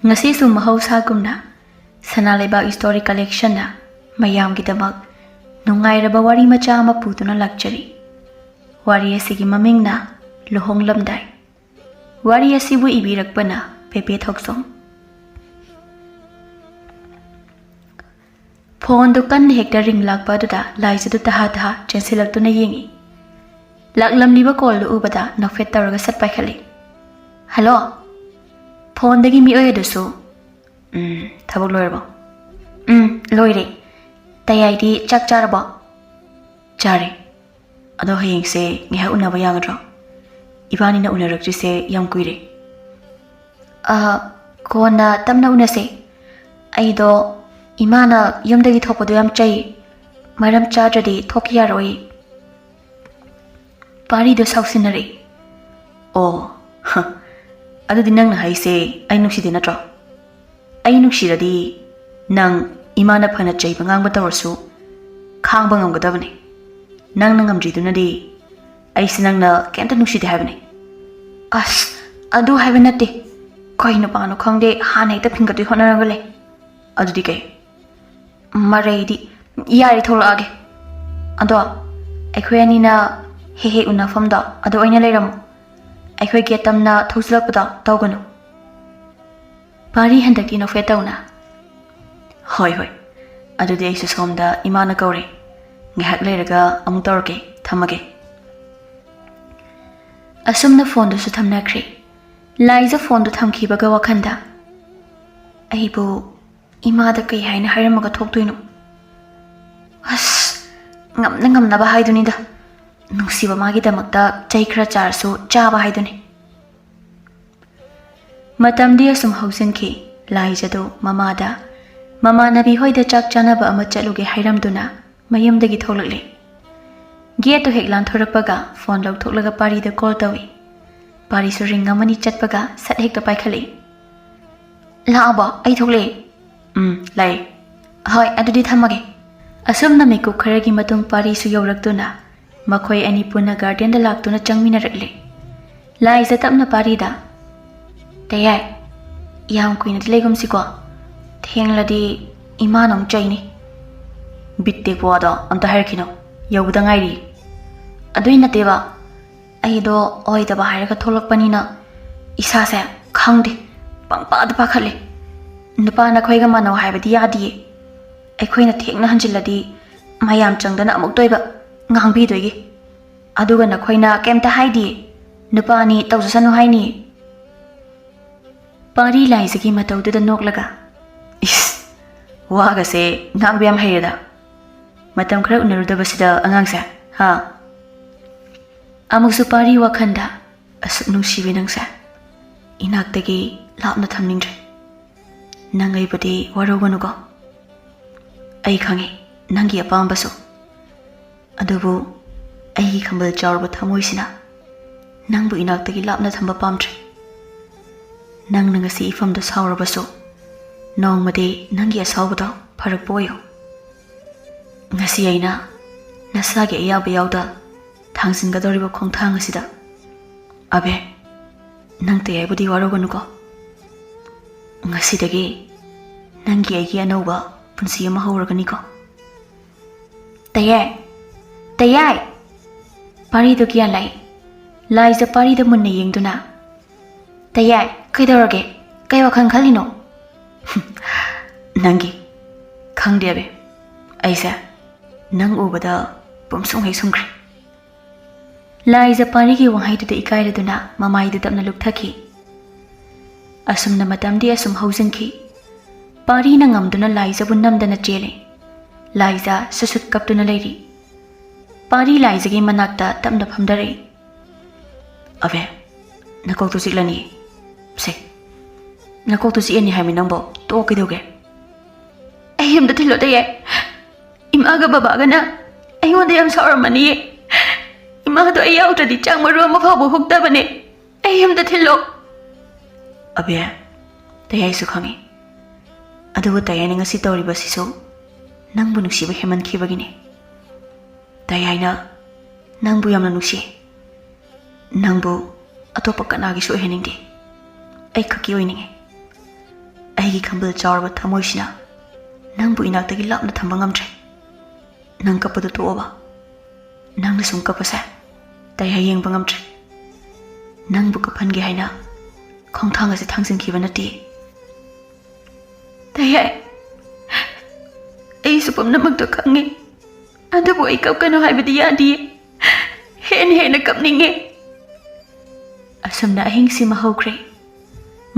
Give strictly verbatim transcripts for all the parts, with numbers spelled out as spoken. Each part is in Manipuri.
ꯉꯁꯤꯁꯨ ꯃꯍꯧꯁꯥꯒꯨꯝꯅ ꯁꯅꯥ ꯂꯩꯕꯥꯛ ꯁ꯭ꯇꯣꯔꯤ ꯀꯂꯦꯛꯁꯟꯅ ꯃꯌꯥꯝꯒꯤꯗꯃꯛ ꯅꯨꯡꯉꯥꯏꯔꯕ ꯋꯥꯔꯤ ꯃꯆꯥ ꯑꯃ ꯄꯨꯗꯨꯅ ꯂꯥꯛꯆꯔꯤ꯫ ꯋꯥꯔꯤ ꯑꯁꯤꯒꯤ ꯃꯃꯤꯡꯅ ꯂꯨꯍꯣꯡꯂꯝꯗꯥꯏ꯫ ꯋꯥꯔꯤ ꯑꯁꯤꯕꯨ ꯏꯕꯤꯔꯛꯄꯅ ꯄꯦꯄꯦ ꯊꯣꯛꯆꯣꯝ꯫ ꯐꯣꯟꯗꯨ ꯀꯟꯅ ꯍꯦꯛꯇ ꯔꯤꯡ ꯂꯥꯛꯄ ꯑꯗꯨꯗ ꯂꯥꯏꯖꯗꯨ ꯇꯍꯥ ꯇꯍꯥ ꯆꯦꯟꯁꯤꯜꯂꯛꯇꯨꯅ ꯌꯦꯡꯏ꯫ ꯂꯥꯛꯂꯝꯂꯤꯕ ꯀꯣꯜꯗꯨ ꯎꯕꯗ ꯅꯣꯛꯐꯦꯠ ꯇꯧꯔꯒ ꯁꯠ ꯄꯥꯏꯈꯠꯂꯤ꯫ "ꯍꯜꯂꯣ!" ꯐꯣꯟꯗꯒꯤ ꯃꯤꯑꯣꯏ ꯑꯗꯨꯁꯨ, "ꯎꯝ, ꯊꯕꯛ ꯂꯣꯏꯔꯕꯣ?" "ꯎꯝ, ꯂꯣꯏꯔꯦ꯫ ꯇꯌꯥꯏꯗꯤ ꯆꯥꯛ ꯆꯥꯔꯕꯣ?" "ꯆꯥꯔꯦ꯫ ꯑꯗꯣ ꯍꯌꯦꯡꯁꯦ ꯉꯥꯏꯍꯥꯛ ꯎꯅꯕ ꯌꯥꯒꯗ꯭ꯔꯣ? ꯏꯕꯥꯅꯤꯅ ꯎꯅꯔꯛꯇ꯭ꯔꯤꯁꯦ ꯌꯥꯝ ꯀꯨꯏꯔꯦ꯫" "ꯑ, ꯀꯣꯟꯅ ꯇꯞꯅ ꯎꯅꯁꯦ꯫ ꯑꯩꯗꯣ ꯏꯃꯥꯅ ꯌꯨꯝꯗꯒꯤ ꯊꯣꯛꯄꯗꯣ ꯌꯥꯝ ꯆꯩ꯫ ꯃꯔꯝ ꯆꯥꯗ꯭ꯔꯗꯤ ꯊꯣꯛꯈꯤ ꯌꯥꯔꯣꯏ꯫" ꯄꯥꯔꯤꯗꯣ ꯁꯥꯎꯁꯤꯟꯅꯔꯛꯏ꯫ "ꯑꯣ, ꯍ, ꯑꯗꯨꯗꯤ ꯅꯪꯅ ꯍꯥꯏꯁꯦ ꯑꯩ ꯅꯨꯡꯁꯤꯗꯦ ꯅꯠꯇ꯭ꯔꯣ? ꯑꯩ ꯅꯨꯡꯁꯤꯔꯗꯤ ꯅꯪ ꯏꯃꯥꯅ ꯐꯅ ꯆꯩꯕ ꯉꯥꯡꯕ ꯇꯧꯔꯁꯨ ꯈꯥꯡꯕ ꯉꯝꯒꯗꯕꯅꯤ꯫ ꯅꯪꯅ ꯉꯝꯗ꯭ꯔꯤꯗꯨꯅꯗꯤ ꯑꯩꯁꯦ ꯅꯪꯅ ꯀꯩꯝꯇ ꯅꯨꯡꯁꯤꯗꯦ ꯍꯥꯏꯕꯅꯤ꯫" "ꯑꯁ, ꯑꯗꯨ ꯍꯥꯏꯕ ꯅꯠꯇꯦ꯫ ꯀꯩ ꯅꯨꯄꯥꯅꯣ ꯈꯪꯗꯦ, ꯍꯥꯟꯅ ꯍꯦꯛꯇ ꯐꯤꯡꯒꯠꯇꯣꯏ ꯍꯣꯠꯅꯔꯒ ꯂꯩ꯫" "ꯑꯗꯨꯗꯤ ꯀꯩ?" "ꯃꯔꯩꯗꯤ ꯌꯥꯔꯦ, ꯊꯣꯛꯂꯛꯑꯒꯦ꯫ ꯑꯗꯣ ꯑꯩꯈꯣꯏ ꯑꯅꯤꯅ ꯍꯦꯛ ꯍꯦꯛ ꯎꯅꯐꯝꯗꯣ ꯑꯗꯨ ꯑꯣꯏꯅ ꯂꯩꯔꯝꯃꯣ꯫ ꯑꯩꯈꯣꯏ ꯒꯦꯠ ꯇꯝꯅ ꯊꯣꯛꯆꯤꯜꯂꯛꯄꯗꯣ ꯇꯧꯒꯅꯨ꯫" ꯄꯥꯔꯤ ꯍꯟꯗꯛꯇꯤ ꯅꯣꯛꯐꯦꯠ ꯇꯧꯅ꯫ "ꯍꯣꯏ, ꯍꯣꯏ꯫ ꯑꯗꯨꯗꯤ ꯑꯩꯁꯨ ꯁꯣꯝꯗ ꯏꯃꯥꯅ ꯀꯧꯔꯦ꯫ ꯉꯥꯏꯍꯥꯛ ꯂꯩꯔꯒ ꯑꯃꯨꯛ ꯇꯧꯔꯛꯀꯦ꯫ ꯊꯝꯃꯒꯦ꯫" ꯑꯁꯨꯝꯅ ꯐꯣꯟꯗꯨꯁꯨ ꯊꯝꯅꯈ꯭ꯔꯦ꯫ ꯂꯥꯏꯖ ꯐꯣꯟꯗꯨ ꯊꯝꯈꯤꯕꯒ ꯋꯥꯈꯟꯗ, "ꯑꯩꯕꯨ ꯏꯃꯥꯗ ꯀꯩ ꯍꯥꯏꯅ ꯍꯥꯏꯔꯝꯃꯒ ꯊꯣꯛꯇꯣꯏꯅꯣ? ꯑꯁ, ꯉꯝꯅ ꯉꯝꯅꯕ ꯍꯥꯏꯗꯨꯅꯤꯗ꯫ ꯅꯨꯡꯁꯤꯕ ꯃꯥꯒꯤꯗꯃꯛꯇ ꯆꯩ ꯈꯔ ꯆꯥꯔꯁꯨ ꯆꯥꯕ ꯍꯥꯏꯗꯨꯅꯤ꯫" ꯃꯇꯝꯗꯤ ꯑꯁꯨꯝ ꯍꯧꯖꯤꯟꯈꯤ꯫ ꯂꯥꯏꯖꯗꯨ ꯃꯃꯥꯗ, ꯃꯃꯥꯟꯅꯕꯤ ꯍꯣꯏꯗ ꯆꯥꯛ ꯆꯥꯅꯕ ꯑꯃ ꯆꯠꯂꯨꯒꯦ ꯍꯥꯏꯔꯝꯗꯨꯅ ꯃꯌꯨꯝꯗꯒꯤ ꯊꯣꯛꯂꯛꯂꯦ꯫ ꯒꯦꯠꯇꯨ ꯍꯦꯛ ꯂꯥꯟꯊꯣꯔꯛꯄꯒ ꯐꯣꯟ ꯂꯧꯊꯣꯛꯂꯒ ꯄꯥꯔꯤꯗ ꯀꯣꯜ ꯇꯧꯏ꯫ ꯄꯥꯔꯤꯁꯨ ꯔꯤꯡ ꯑꯃꯅꯤ ꯆꯠꯄꯒ ꯁꯠ ꯍꯦꯛꯇ ꯄꯥꯏꯈꯠꯂꯛꯏ꯫ "ꯂꯥꯛꯑꯕꯣ? ꯑꯩ ꯊꯣꯛꯂꯛꯑꯦ꯫" "ꯎꯝ, ꯂꯥꯛꯑꯦ꯫" "ꯍꯣꯏ, ꯑꯗꯨꯗꯤ ꯊꯝꯃꯒꯦ꯫" ꯑꯁꯨꯝꯅ ꯃꯤꯀꯨꯞ ꯈꯔꯒꯤ ꯃꯇꯨꯡ ꯄꯥꯔꯤꯁꯨ ꯌꯧꯔꯛꯇꯨꯅ ꯃꯈꯣꯏ ꯑꯅꯤ ꯄꯨꯟꯅ ꯒꯥꯔꯗꯦꯟꯗ ꯂꯥꯛꯇꯨꯅ ꯆꯪꯃꯤꯟꯅꯔꯛꯂꯦ꯫ ꯂꯥꯏꯖ ꯇꯞꯅ ꯄꯥꯔꯤꯗ, "ꯇꯌꯥꯏ, ꯌꯥꯝ ꯀꯨꯏꯅꯗꯤ ꯂꯩꯒꯨꯝꯁꯤꯀꯣ꯫ ꯊꯦꯡꯂꯗꯤ ꯏꯃꯥꯅ ꯑꯃꯨꯛ ꯆꯩꯅꯤ꯫ ꯕꯤꯠ ꯇꯦꯛꯄ ꯋꯥꯗꯣ ꯑꯝꯇ ꯍꯥꯏꯔꯛꯈꯤꯅꯣ꯫ ꯌꯧꯕꯗ ꯉꯥꯏꯔꯤ꯫ ꯑꯗꯨꯏ ꯅꯠꯇꯦꯕ, ꯑꯩꯗꯣ ꯑꯣꯏꯗꯕ ꯍꯥꯏꯔꯒ ꯊꯣꯛꯂꯛꯄꯅꯤꯅ ꯏꯁꯥꯁꯦ, ꯈꯪꯗꯦ, ꯄꯪꯄꯥꯗ ꯄꯥꯈꯠꯂꯦ꯫ ꯅꯨꯄꯥ ꯅꯈꯣꯏꯒ ꯃꯥꯟꯅꯧ ꯍꯥꯏꯕꯗꯤ ꯌꯥꯗꯤꯌꯦ꯫ ꯑꯩꯈꯣꯏꯅ ꯊꯦꯡꯅ ꯍꯟꯖꯤꯜꯂꯗꯤ ꯃꯌꯥꯝ ꯆꯪꯗꯅ ꯑꯃꯨꯛꯇ ꯑꯣꯏꯕ ꯉꯥꯡꯕꯤꯗꯣꯏꯒꯤ꯫ ꯑꯗꯨꯒ ꯅꯈꯣꯏꯅ ꯀꯩꯝꯇ ꯍꯥꯏꯗꯤꯌꯦ꯫ ꯅꯨꯄꯥꯅꯤ, ꯇꯧꯖꯁꯅꯨ ꯍꯥꯏꯅꯤ꯫ ꯄꯥꯔꯤ ꯂꯥꯏꯖꯒꯤ ꯃꯇꯧꯗꯨꯗ ꯅꯣꯛꯂꯒ, "ꯏꯁ, ꯋꯥꯒꯁꯦ ꯉꯥꯡꯕ ꯌꯥꯝ ꯍꯩꯔꯦꯗ꯫ ꯃꯇꯝ ꯈꯔ ꯎꯅꯔꯨꯗꯕꯁꯤꯗ ꯑꯉꯥꯡꯁꯦ, ꯍꯥ?" ꯑꯃꯨꯛꯁꯨ ꯄꯥꯔꯤ ꯋꯥꯈꯜꯗ, "ꯑꯁꯨꯛ ꯅꯨꯡꯁꯤꯕꯤ ꯅꯪꯁꯦ ꯏꯅꯥꯛꯇꯒꯤ ꯂꯥꯞꯅ ꯊꯝꯅꯤꯡꯗ꯭ꯔꯦ꯫ ꯅꯪ ꯑꯩꯕꯨꯗꯤ ꯋꯥꯔꯧꯒꯅꯨꯀꯣ꯫ ꯑꯩ ꯈꯪꯉꯤ ꯅꯪꯒꯤ ꯑꯄꯥꯝꯕꯁꯨ꯫ ꯑꯗꯨꯕꯨ ꯑꯩꯒꯤ ꯈꯝꯕꯜ ꯆꯥꯎꯔꯕ ꯊꯃꯣꯏꯁꯤꯅ ꯅꯪꯕꯨ ꯏꯅꯥꯛꯇꯒꯤ ꯂꯥꯞꯅ ꯊꯝꯕ ꯄꯥꯝꯗ꯭ꯔꯦ꯫ ꯅꯪꯅ ꯉꯁꯤ ꯏꯐꯝꯗ ꯁꯥꯎꯔꯕꯁꯨ, ꯅꯣꯡꯃꯗꯤ ꯅꯪꯒꯤ ꯑꯁꯥꯎꯕꯗꯣ ꯐꯔꯛꯄ ꯑꯣꯏꯌꯨ꯫ ꯉꯁꯤ ꯑꯩꯅ ꯅꯁꯥꯒꯤ ꯑꯌꯥꯕ ꯌꯥꯎꯗ ꯊꯥꯡꯖꯤꯟꯒꯗꯧꯔꯤꯕ ꯈꯣꯡꯊꯥꯡ ꯑꯁꯤꯗ, ꯑꯕꯦ, ꯅꯪ ꯇꯌꯥꯏꯕꯨꯗꯤ ꯋꯥꯔꯧꯒꯅꯨꯀꯣ꯫ ꯉꯁꯤꯗꯒꯤ ꯅꯪꯒꯤ ꯑꯩꯒꯤ ꯑꯅꯧꯕ ꯄꯨꯟꯁꯤ ꯑꯃ ꯍꯧꯔꯒꯅꯤꯀꯣ꯫ ꯇꯌꯥꯏ! ꯇꯌꯥꯏ!" ꯄꯥꯔꯤꯗꯨ ꯒ꯭ꯌꯥꯟ ꯂꯥꯛꯏ꯫ ꯂꯥꯏꯖ ꯄꯥꯔꯤꯗ ꯃꯨꯟꯅ ꯌꯦꯡꯗꯨꯅ, "ꯇꯌꯥꯏ, ꯀꯩꯗꯧꯔꯒꯦ? ꯀꯩ ꯋꯥꯈꯜ ꯈꯜꯂꯤꯅꯣ?" "ꯅꯪꯒꯤ, ꯈꯪꯗꯦ ꯑꯕꯦ, ꯑꯩꯁꯦ ꯅꯪ ꯎꯕꯗ ꯄꯨꯝꯁꯨꯝ ꯍꯦꯛ ꯁꯨꯝꯈ꯭ꯔꯦ꯫" ꯂꯥꯏꯖ ꯄꯥꯔꯤꯒꯤ ꯋꯥꯍꯩꯗꯨꯗ ꯏꯀꯥꯏꯔꯗꯨꯅ ꯃꯃꯥꯏꯗꯨ ꯇꯞꯅ ꯂꯨꯞꯊꯈꯤ꯫ ꯑꯁꯨꯝꯅ ꯃꯇꯝꯗꯤ ꯑꯁꯨꯝ ꯍꯧꯖꯤꯟꯈꯤ꯫ ꯄꯥꯔꯤꯅ ꯉꯝꯗꯨꯅ ꯂꯥꯏꯖꯕꯨ ꯅꯝꯗꯅ ꯆꯦꯜꯂꯦ꯫ ꯂꯥꯏꯖ ꯁꯨꯠ ꯁꯨꯠ ꯀꯞꯇꯨꯅ ꯂꯩꯔꯤ꯫ ꯄꯥꯔꯤ ꯂꯥꯏꯖꯒꯤ ꯃꯅꯥꯛꯇ ꯇꯞꯅ ꯐꯝꯊꯔꯛꯏ꯫ "ꯑꯕꯦ, ꯅꯀꯣꯛꯇꯨ ꯆꯤꯛꯂꯅꯤ꯫ ꯁꯦ, ꯅꯀꯣꯛꯇꯨ ꯆꯤꯛꯑꯅꯤ ꯍꯥꯏꯃꯤ ꯅꯪꯕꯣ꯫ ꯇꯣꯛꯑꯣ, ꯀꯩꯗꯧꯒꯦ?" "ꯑꯩ ꯑꯝꯇ ꯊꯤꯜꯂꯣ ꯇꯌꯥꯏ꯫ ꯏꯃꯥꯒ ꯕꯕꯥꯒꯅ ꯑꯩꯉꯣꯟꯗ ꯌꯥꯝ ꯁꯥꯎꯔꯝꯃꯅꯤꯌꯦ꯫ ꯏꯃꯥꯗꯣ ꯑꯩ ꯌꯥꯎꯗ꯭ꯔꯗꯤ ꯆꯥꯛ ꯃꯔꯨ ꯑꯃ ꯐꯥꯎꯕ ꯍꯨꯛꯇꯕꯅꯦ꯫ ꯑꯩ ꯑꯝꯇ ꯊꯤꯜꯂꯣ꯫" "ꯑꯕꯦ, ꯇꯌꯥꯏꯁꯨ ꯈꯪꯉꯤ꯫ ꯑꯗꯨꯕꯨ ꯇꯌꯥꯏꯅ ꯉꯁꯤ ꯇꯧꯔꯤꯕꯁꯤꯁꯨ ꯅꯪꯕꯨ ꯅꯨꯡꯁꯤꯕ ꯍꯦꯟꯃꯟꯈꯤꯕꯒꯤꯅꯤ꯫ ꯇꯌꯥꯏꯅ ꯅꯪꯕꯨ ꯌꯥꯝꯅ ꯅꯨꯡꯁꯤ꯫ ꯅꯪꯕꯨ ꯑꯇꯣꯞꯄ ꯀꯅꯥꯒꯤꯁꯨ ꯑꯣꯏꯍꯟꯅꯤꯡꯗꯦ꯫ ꯑꯩ ꯈꯛꯀꯤ ꯑꯣꯏꯅꯤꯡꯉꯤ꯫" ꯑꯩꯒꯤ ꯈꯝꯕꯜ ꯆꯥꯎꯔꯕ ꯊꯃꯣꯏꯁꯤꯅ ꯅꯪꯕꯨ ꯏꯅꯥꯛꯇꯒꯤ ꯂꯥꯞꯅ ꯊꯝꯕ ꯉꯝꯗ꯭ꯔꯦ꯫ ꯅꯪ ꯀꯞꯄꯗꯨ ꯇꯣꯛꯑꯣꯕ꯫ ꯅꯪꯅ ꯁꯨꯝ ꯀꯞꯄꯁꯦ ꯇꯩꯍ ꯌꯦꯡꯕ ꯉꯝꯗ꯭ꯔꯦ꯫ ꯅꯪꯕꯨ ꯀꯞꯍꯟꯒꯦ ꯍꯥꯏꯅ ꯈꯣꯡꯊꯥꯡ ꯑꯁꯤ ꯊꯥꯡꯖꯤꯟꯈꯤꯕ ꯅꯠꯇꯦ꯫ ꯇꯩꯍ, ꯑꯩꯁꯨ ꯄꯨꯝꯅꯃꯛꯇꯣ ꯈꯪꯉꯤ꯫ ꯑꯗꯨꯕꯨ ꯑꯩ ꯀꯞꯀꯅꯨ ꯍꯥꯏꯕꯗꯤ ꯌꯥꯗꯤꯌꯦ꯫ ꯍꯦꯟꯅ ꯍꯦꯟꯅ ꯀꯞꯅꯤꯡꯉꯦ꯫ ꯑꯁꯨꯝꯅ ꯑꯍꯤꯡꯁꯤꯃ ꯍꯧꯈ꯭ꯔꯦ꯫